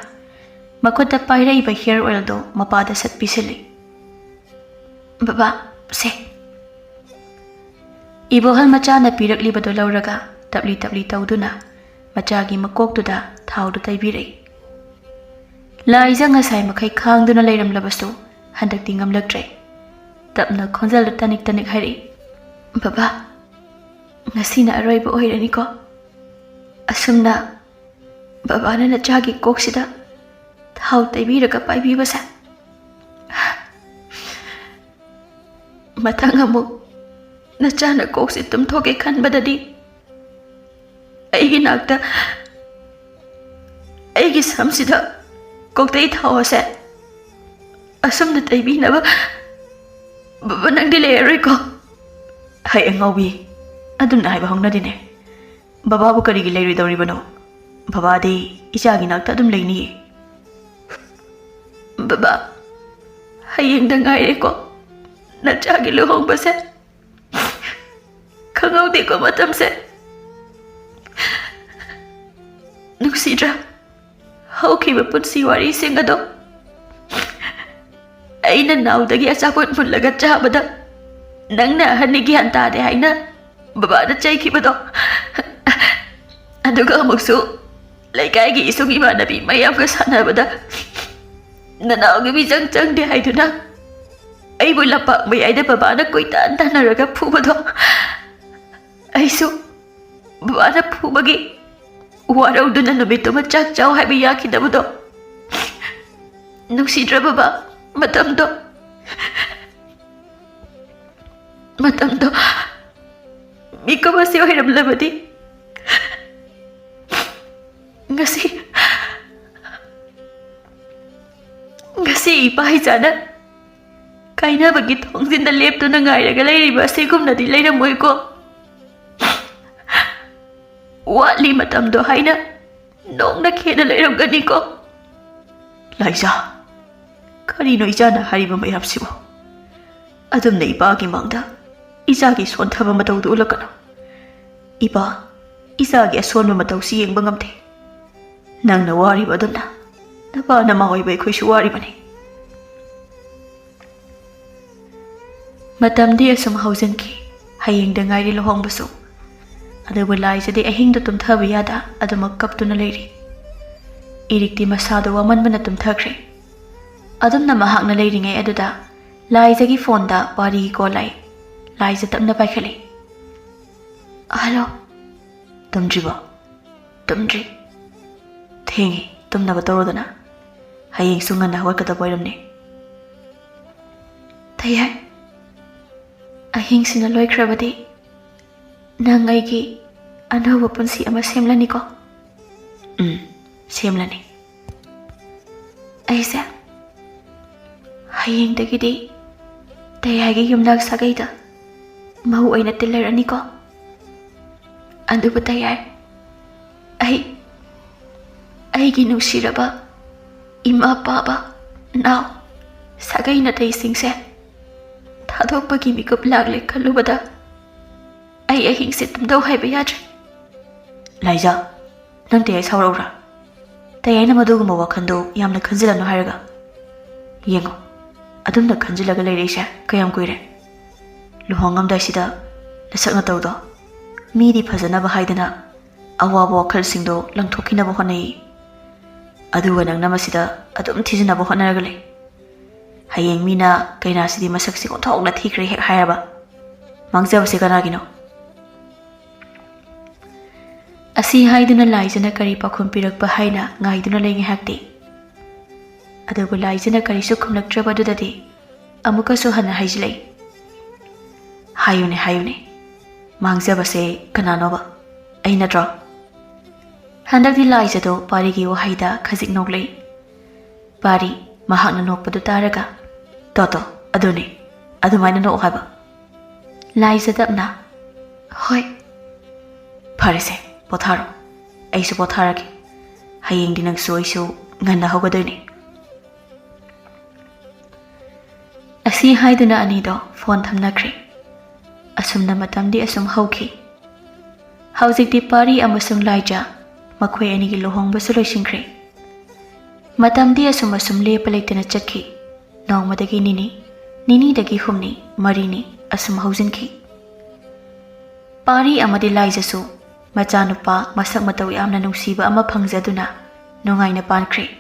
ꯃꯈꯨꯠꯇ ꯄꯥꯏꯔꯛꯏꯕ ꯍꯤꯌꯔ ꯑꯣꯏꯜꯗꯣ ꯃꯄꯥꯗ ꯁꯠ ꯄꯤꯁꯤꯜꯂꯤ꯫ "ꯕꯕꯥ, ꯁꯦ꯫" ꯏꯕꯣꯍꯜ ꯃꯆꯥꯅ ꯄꯤꯔꯛꯂꯤꯕꯗꯨ ꯂꯧꯔꯒ ꯇꯞꯂꯤ ꯇꯞꯂꯤ ꯇꯧꯗꯨꯅ ꯃꯆꯥꯒꯤ ꯃꯀꯣꯛꯇꯨꯗ ꯊꯥꯎꯗꯨ ꯇꯩꯕꯤꯔꯛꯏ꯫ ꯂꯥꯏꯖ ꯉꯁꯥꯏ ꯃꯈꯩ ꯈꯥꯡꯗꯨꯅ ꯂꯩꯔꯝꯂꯕꯁꯨ ꯍꯟꯗꯛꯇꯤ ꯉꯝꯂꯛꯇ꯭ꯔꯦ꯫ ꯇꯞꯅ ꯈꯣꯟꯖꯦꯜꯗꯨ ꯇꯅꯤꯛ ꯇꯅꯤꯛ ꯍꯥꯏꯔꯛꯏ, "ꯕꯕꯥ, ꯉꯁꯤꯅ ꯑꯔꯣꯏꯕ ꯑꯣꯏꯔꯅꯤꯀꯣ꯫ ꯑꯁꯨꯝꯅ ꯕꯕꯥꯅ ꯅꯆꯥꯒꯤ ꯀꯣꯛꯁꯤꯗ ꯊꯥꯎ ꯇꯩꯕꯤꯔꯒ ꯄꯥꯏꯕꯤꯕꯁꯦ꯫ ꯃꯊꯪ ꯑꯃꯨꯛ ꯅꯆꯥꯅ ꯀꯣꯛꯁꯤ ꯇꯨꯝꯊꯣꯛꯀꯦ ꯈꯟꯕꯗꯗꯤ ꯑꯩꯒꯤ ꯅꯥꯛꯇ ꯑꯩꯒꯤ ꯁꯝꯁꯤꯗ ꯀꯣꯛꯇꯩ ꯊꯥꯎ ꯑꯁꯦ ꯑꯁꯨꯝꯅ ꯇꯩꯕꯤꯅꯕ ꯕꯕꯥ ꯅꯪꯗꯤ ꯂꯩꯔꯔꯣꯏꯀꯣ?" "ꯍꯩ ꯑꯉꯥꯎꯕꯤ, ꯑꯗꯨꯝꯅ ꯍꯥꯏꯕ ꯍꯧꯅꯗꯦꯅꯦ꯫ ꯕꯕꯥꯕꯨ ꯀꯔꯤꯒꯤ ꯂꯩꯔꯣꯏꯗꯧꯔꯤꯕꯅꯣ? ꯕꯕꯥꯗꯤ ꯏꯆꯥꯒꯤ ꯅꯥꯛꯇ ꯑꯗꯨꯝ ꯂꯩꯅꯤꯌꯦ꯫" "ꯕꯕꯥ, ꯍꯌꯦꯡꯗ ꯉꯥꯏꯔꯦꯀꯣ ꯅꯆꯥꯒꯤ ꯂꯨꯍꯣꯡꯕꯁꯦ꯫ ꯈꯪꯍꯧꯗꯦꯀꯣ ꯃꯇꯝꯁꯦ꯫ ꯅꯨꯡꯁꯤꯗ꯭ꯔꯥ ꯍꯧꯈꯤꯕ ꯄꯨꯟꯁꯤ ꯋꯥꯔꯤꯁꯤꯡ ꯑꯗꯣ? ꯑꯩꯅ ꯅꯥꯎꯗꯒꯤ ꯑꯆꯥꯄꯣꯠ ꯃꯨꯜꯂꯒ ꯆꯥꯕꯗ ꯅꯪꯅ ꯑꯍꯟꯅꯤ ꯒ꯭ꯌꯥꯟ ꯇꯥꯗꯦ ꯍꯥꯏꯅ ꯕꯕꯥꯅ ꯆꯩꯈꯤꯕꯗꯣ꯫ ꯑꯗꯨꯒ ꯑꯃꯨꯛꯁꯨ ꯂꯩꯀꯥꯏꯒꯤ ꯏꯁꯨꯡ ꯏꯃꯥꯟꯅꯕꯤ ꯃꯌꯥꯝꯒ ꯁꯥꯟꯅꯕꯗ ꯅꯅꯥꯎꯒꯤ ꯃꯤꯆꯪ ꯆꯪꯗꯦ ꯍꯥꯏꯗꯨꯅ ꯑꯩꯕꯨ ꯂꯝꯄꯥꯛ ꯃꯌꯥꯏꯗ ꯕꯕꯥꯅ ꯀꯣꯏꯇꯥꯟ ꯇꯥꯟꯅꯔꯒ ꯐꯨꯕꯗꯣ꯫ ꯑꯩꯁꯨ ꯕꯕꯥꯅ ꯐꯨꯕꯒꯤ ꯋꯥꯔꯧꯗꯨꯅ ꯅꯨꯃꯤꯠꯇꯨꯃ ꯆꯥꯛ ꯆꯥꯎ ꯍꯥꯏꯕ ꯌꯥꯈꯤꯗꯕꯗꯣ꯫ ꯅꯨꯡꯁꯤꯗ꯭ꯔ ꯕꯕꯥ ꯃꯇꯝꯗꯣ? ꯃꯇꯝꯗꯣ ꯃꯤꯀꯨꯞ ꯑꯁꯤ ꯑꯣꯏꯔꯝꯂꯕꯗꯤ ꯉꯁꯤ, ꯉꯁꯤ ꯏꯄꯥ ꯏꯆꯥꯅ ꯀꯥꯏꯅꯕꯒꯤ ꯊꯣꯡꯖꯤꯟꯗ ꯂꯦꯞꯇꯨꯅ ꯉꯥꯏꯔꯒ ꯂꯩꯔꯤꯕ ꯑꯁꯤꯒꯨꯝꯅꯗꯤ ꯂꯩꯔꯝꯃꯣꯏꯀꯣ꯫ ꯋꯥꯠꯂꯤ ꯃꯇꯝꯗꯣ ꯍꯥꯏꯅ ꯅꯣꯡꯅ ꯈꯦꯅ ꯂꯩꯔꯝꯒꯅꯤꯀꯣ꯫ ꯂꯥꯏꯖꯥ, ꯀꯔꯤꯅꯣ ꯏꯆꯥꯅ ꯍꯥꯏꯔꯤꯕ ꯃꯌꯥꯝꯁꯤꯕꯣ? ꯑꯗꯨꯝꯅ ꯏꯄꯥꯒꯤ ꯃꯥꯡꯗ ꯏꯆꯥꯒꯤ ꯁꯣꯟꯊꯕ ꯃꯇꯧꯗꯨ ꯎꯠꯂꯛꯀꯅꯨ꯫ ꯏꯄꯥ, ꯏꯆꯥꯒꯤ ꯑꯁꯣꯟꯕ ꯃꯇꯧꯁꯤ ꯌꯦꯡꯕ ꯉꯝꯗꯦ꯫ ꯅꯪꯅ ꯋꯥꯔꯤꯕ ꯑꯗꯨꯝꯅ ꯅꯄꯥ ꯅꯃꯥ ꯑꯣꯏꯕ ꯑꯩꯈꯣꯏꯁꯨ ꯋꯥꯔꯤꯕꯅꯤ꯫ ꯃꯇꯝꯗꯤ ꯑꯁꯨꯝ ꯍꯧꯖꯤꯟꯈꯤ꯫ ꯍꯌꯦꯡꯗ ꯉꯥꯏꯔꯤ ꯂꯨꯍꯣꯡꯕꯁꯨ꯫ ꯑꯗꯨꯕꯨ ꯂꯥꯏꯖꯗꯤ ꯑꯍꯤꯡꯗ ꯇꯨꯝꯊꯕ ꯌꯥꯗ ꯑꯗꯨꯃꯛ ꯀꯞꯇꯨꯅ ꯂꯩꯔꯤ꯫ ꯏꯔꯤꯛꯇꯤ ꯃꯁꯥꯗꯣ ꯋꯥꯃꯟꯕꯅ ꯇꯨꯝꯊꯈ꯭ꯔꯦ꯫ ꯑꯗꯨꯝꯅ ꯃꯍꯥꯛꯅ ꯂꯩꯔꯤꯉꯩ ꯑꯗꯨꯗ ꯂꯥꯏꯖꯒꯤ ꯐꯣꯟꯗ ꯋꯥꯔꯤꯒꯤ ꯀꯣꯜ ꯂꯥꯛꯏ꯫ ꯂꯥꯏꯖ ꯇꯞꯅ ꯄꯥꯏꯈꯠꯂꯤ꯫ "ꯍꯜꯂꯣ꯫ ꯇꯨꯝꯗ꯭ꯔꯤꯕꯣ?" "ꯇꯨꯝꯗ꯭ꯔꯤ꯫" "ꯊꯦꯡꯉꯤ, ꯇꯨꯝꯅꯕ ꯇꯧꯔꯣꯗꯅ꯫ ꯍꯌꯦꯡꯁꯨ ꯉꯟꯅ ꯍꯧꯒꯠꯀꯗꯕ ꯑꯣꯏꯔꯝꯅꯤ꯫" "ꯇꯌꯥꯏ, ꯑꯍꯤꯡꯁꯤꯅ ꯂꯣꯏꯈ꯭ꯔꯕꯗꯤ ꯅꯪ ꯑꯩꯒꯤ ꯑꯅꯧꯕ ꯄꯨꯟꯁꯤ ꯑꯃ ꯁꯦꯝꯂꯅꯤꯀꯣ?" "ꯎꯝ, ꯁꯦꯝꯂꯅꯤ꯫" "ꯑꯩꯁꯦ ꯍꯌꯦꯡꯗꯒꯤꯗꯤ ꯇꯌꯥꯏꯒꯤ ꯌꯨꯝꯅꯥꯛ ꯁꯥꯒꯩꯗ ꯃꯧ ꯑꯣꯏꯅ ꯇꯤꯜꯂꯔꯅꯤꯀꯣ?" "ꯑꯗꯨꯕꯨ ꯇꯌꯥꯏ, ꯑꯩ, ꯑꯩꯒꯤ ꯅꯨꯡꯁꯤꯔꯕ ꯏꯃꯥ, ꯄꯥꯕ, ꯅꯥꯎ, ꯁꯥꯒꯩ ꯅꯥꯇꯩꯁꯤꯡꯁꯦ ꯊꯥꯗꯣꯛꯄꯒꯤ ꯃꯤꯀꯨꯞ ꯂꯥꯛꯂꯦ ꯈꯜꯂꯨꯕꯗ ꯑꯩ ꯑꯍꯤꯡꯁꯦ ꯇꯨꯝꯗꯧ ꯍꯥꯏꯕ ꯌꯥꯗ꯭ꯔꯦ꯫" "ꯂꯥꯏꯖꯥ, ꯅꯪ ꯇꯌꯥꯏ ꯁꯥꯎꯔꯛꯎꯔꯥ? ꯇꯌꯥꯏꯅ ꯃꯗꯨꯒꯨꯝꯕ ꯋꯥꯈꯜꯗꯣ ꯌꯥꯝꯅ ꯈꯟꯖꯤꯜꯂꯅꯨ ꯍꯥꯏꯔꯒ? ꯌꯦꯡꯉꯣ, ꯑꯗꯨꯝꯅ ꯈꯟꯖꯤꯜꯂꯒ ꯂꯩꯔꯛꯏꯁꯦ ꯀꯌꯥꯝ ꯀꯨꯏꯔꯦ? ꯂꯨꯍꯣꯡꯉꯝꯗꯥꯏꯁꯤꯗ ꯅꯁꯛ ꯅꯇꯧꯗꯣ ꯃꯤꯗꯤ ꯐꯖꯅꯕ ꯍꯥꯏꯗꯅ ꯑꯋꯥꯕ ꯋꯥꯈꯜꯁꯤꯡꯗꯣ ꯂꯪꯊꯣꯛꯈꯤꯅꯕ ꯍꯣꯠꯅꯩ꯫ ꯑꯗꯨꯒ ꯅꯪꯅ ꯃꯁꯤꯗ ꯑꯗꯨꯝ ꯊꯤꯖꯤꯟꯅꯕ ꯍꯣꯠꯅꯔꯒ ꯂꯩ꯫ ꯍꯌꯦꯡ ꯃꯤꯅ ꯀꯩꯅꯥꯁꯤꯗꯤ ꯃꯁꯛꯁꯤ ꯑꯣꯟꯊꯣꯛꯅ ꯊꯤꯈ꯭ꯔꯦ ꯍꯦꯛ ꯍꯥꯏꯔꯕ, ꯃꯥꯡꯖꯕꯁꯦ ꯀꯅꯥꯒꯤꯅꯣ?" ꯑꯁꯤ ꯍꯥꯏꯗꯨꯅ ꯂꯥꯏꯖꯅ ꯀꯔꯤ ꯄꯥꯎꯈꯨꯝ ꯄꯤꯔꯛꯄ ꯍꯥꯏꯅ ꯉꯥꯏꯗꯨꯅ ꯂꯩ ꯉꯥꯏꯍꯥꯛꯇꯤ꯫ ꯑꯗꯨꯕꯨ ꯂꯥꯏꯖꯅ ꯀꯔꯤꯁꯨ ꯈꯨꯝꯂꯛꯇ꯭ꯔꯕꯗꯨꯗꯗꯤ ꯑꯃꯨꯛꯀꯁꯨ ꯍꯟꯅ ꯍꯥꯏꯖꯤꯜꯂꯛꯏ꯫ "ꯍꯥꯏꯌꯨꯅꯦ, ꯍꯥꯏꯌꯨꯅꯦ, ꯃꯥꯡꯖꯕꯁꯦ ꯀꯅꯥꯅꯣꯕ? ꯑꯩ ꯅꯠꯇ꯭ꯔꯣ?" ꯍꯟꯗꯛꯇꯤ ꯂꯥꯏꯖꯗꯣ ꯄꯥꯔꯤꯒꯤ ꯋꯥꯍꯩꯗ ꯈꯖꯤꯛ ꯅꯣꯛꯂꯛꯏ꯫ ꯄꯥꯔꯤ ꯃꯍꯥꯛꯅ ꯅꯣꯛꯄꯗꯨ ꯇꯥꯔꯒ, "ꯇꯣꯇꯣ, ꯑꯗꯨꯅꯤ, ꯑꯗꯨꯃꯥꯏꯅ ꯅꯣꯛꯑꯣ ꯍꯥꯏꯕ꯫ ꯂꯥꯏꯖ ꯇꯞꯅ, "ꯍꯣꯏ꯫" "ꯐꯔꯦꯁꯦ, ꯄꯣꯊꯥꯔꯣ꯫ ꯑꯩꯁꯨ ꯄꯣꯊꯥꯔꯒꯦ꯫ ꯍꯌꯦꯡꯗꯤ ꯅꯪꯁꯨ ꯑꯩꯁꯨ ꯉꯟꯅ ꯍꯧꯒꯗꯣꯏꯅꯤ꯫" ꯑꯁꯤ ꯍꯥꯏꯗꯨꯅ ꯑꯅꯤꯗꯣ ꯐꯣꯟ ꯊꯝꯅꯈ꯭ꯔꯦ꯫ ꯑꯁꯨꯝꯅ ꯃꯇꯝꯗꯤ ꯑꯁꯨꯝ ꯍꯧꯈꯤ꯫ ꯍꯧꯖꯤꯛꯇꯤ ꯄꯥꯔꯤ ꯑꯃꯁꯨꯡ ꯂꯥꯏꯖ ꯃꯈꯣꯏ ꯑꯅꯤꯒꯤ ꯂꯨꯍꯣꯡꯕꯁꯨ ꯂꯣꯏꯁꯤꯟꯈ꯭ꯔꯦ꯫ ꯃꯇꯝꯗꯤ ꯑꯁꯨꯝ ꯑꯁꯨꯝ ꯂꯦꯞꯄ ꯂꯩꯇꯅ ꯆꯠꯈꯤ꯫ ꯅꯣꯡꯃꯗꯒꯤ ꯅꯤꯅꯤ, ꯅꯤꯅꯤꯗꯒꯤ ꯍꯨꯝꯅꯤ, ꯃꯔꯤꯅꯤ, ꯑꯁꯨꯝ ꯍꯧꯖꯤꯟꯈꯤ꯫ ꯄꯥꯔꯤ ꯑꯃꯗꯤ ꯂꯥꯏꯖꯁꯨ ꯃꯆꯥꯅꯨꯄꯥ ꯃꯁꯛ ꯃꯇꯧ ꯌꯥꯝꯅ ꯅꯨꯡꯁꯤꯕ ꯑꯃ ꯐꯪꯖꯗꯨꯅ ꯅꯨꯡꯉꯥꯏꯅ ꯄꯥꯟꯈ꯭ꯔꯦ꯫